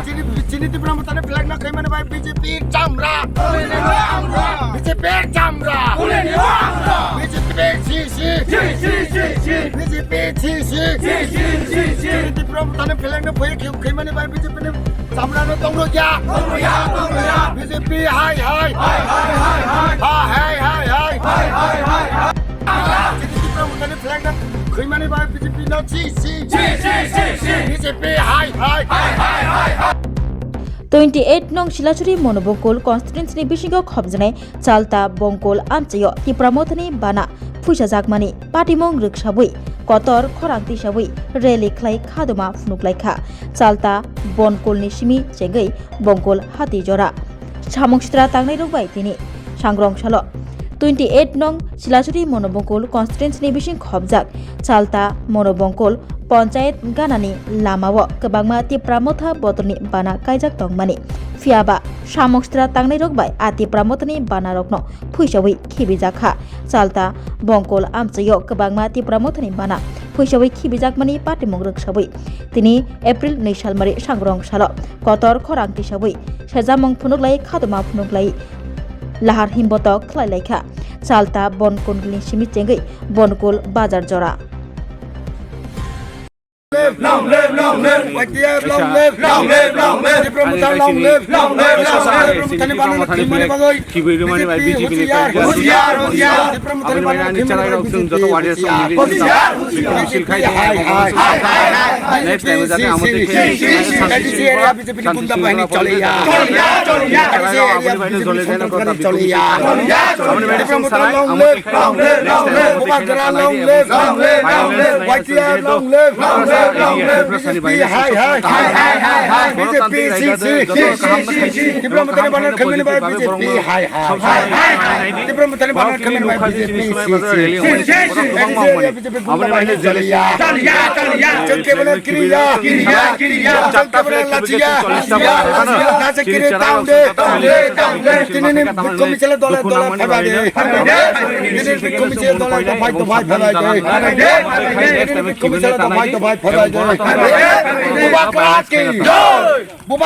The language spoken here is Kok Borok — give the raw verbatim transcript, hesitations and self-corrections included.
Chini, chini Tipra Motha ni flag no khaimani bai B J P chamra. B J P chamra. B J P si si. B J P si si. Chini Tipra Motha ni flag no phoi khaimani bai B J P ni chamra no tongro ya. B J P hai hai. Ha hai hai hai. Chini Tipra Motha ni flag no khaimani bai B J P no si si. B J P hai hai. Twenty eight nong Silachuri Monobongkol constituency ni bisingo khopjaknai Chalta Bongkol amchaio Tipra Mothani bana phuisajakmani patimung rwksawi kotor khorang tisawi rally khlai khaduma phunuklaikha. Chalta Bonkolni simi chengwi Bongkol hati jora samung sitra tangnairok bai tini sangrong salo. Twenty eight nong Silachuri Monobongkol constituency ni bising khopjak Chalta Monobongkol Panchayat ganani lamao kwbangma Tipra Motha botorni bana kaijak tongmani. Phiyaba samung sitra tangnairok bai a Tipra Mothani banarokno phuisawi khibijakha. Chalta Bongkol amchaio kwbangma Tipra Mothani bana phuisawi khibijakmani patimung rwksawi tini April nwi salmari sangrong salo kotor khorang tisawi sejamung phunuklai khaduma phunuklai lahar himbotok khlailaikha. Chalta Bonkolni simi chengwi Bonkol bazar jora. Long live, long live. Y T F, long live. Long live, long live. Tipra Motha, long live. Long live, long live. Tipra Mothani bana khimani bagwi. Khibui rwmani bai B J P ni husiar, husiar, husiar. Tipra Mothani bana khimani bagwi B J P husiar, husiar. Next time jate amar si, si, si, si, si. Bini gunda bahini choliya. Choliya, choliya. Choliya, choliya. Choliya, choliya. Tipra Motha long live, long live, long live. Bubagra long live, long live, long live. Y T F long live, long live, long live. B J P hai hai. Hai hai hai hai. B J P si si. Si si si. Tipra Mothani bana khimani bagwi B J P hai hai. Hai hai hai. Tipra Mothani bana khimani bagwi B J P si si. Si si si. Aboni bahini choliya. Choliya, choliya. Chwng kebono kiriya. Kiriya, kiriya. Chwng kebono lachiya. Lachiya, lachiya. Kiri taunde. Taunde, taunde. Tini ni bikhomi chela dola dola phabai de. Tini ni bikhomi chela dola dola phabai de. Tini ni bikhomi chela dola dola phabai de. Bubagra ki jai.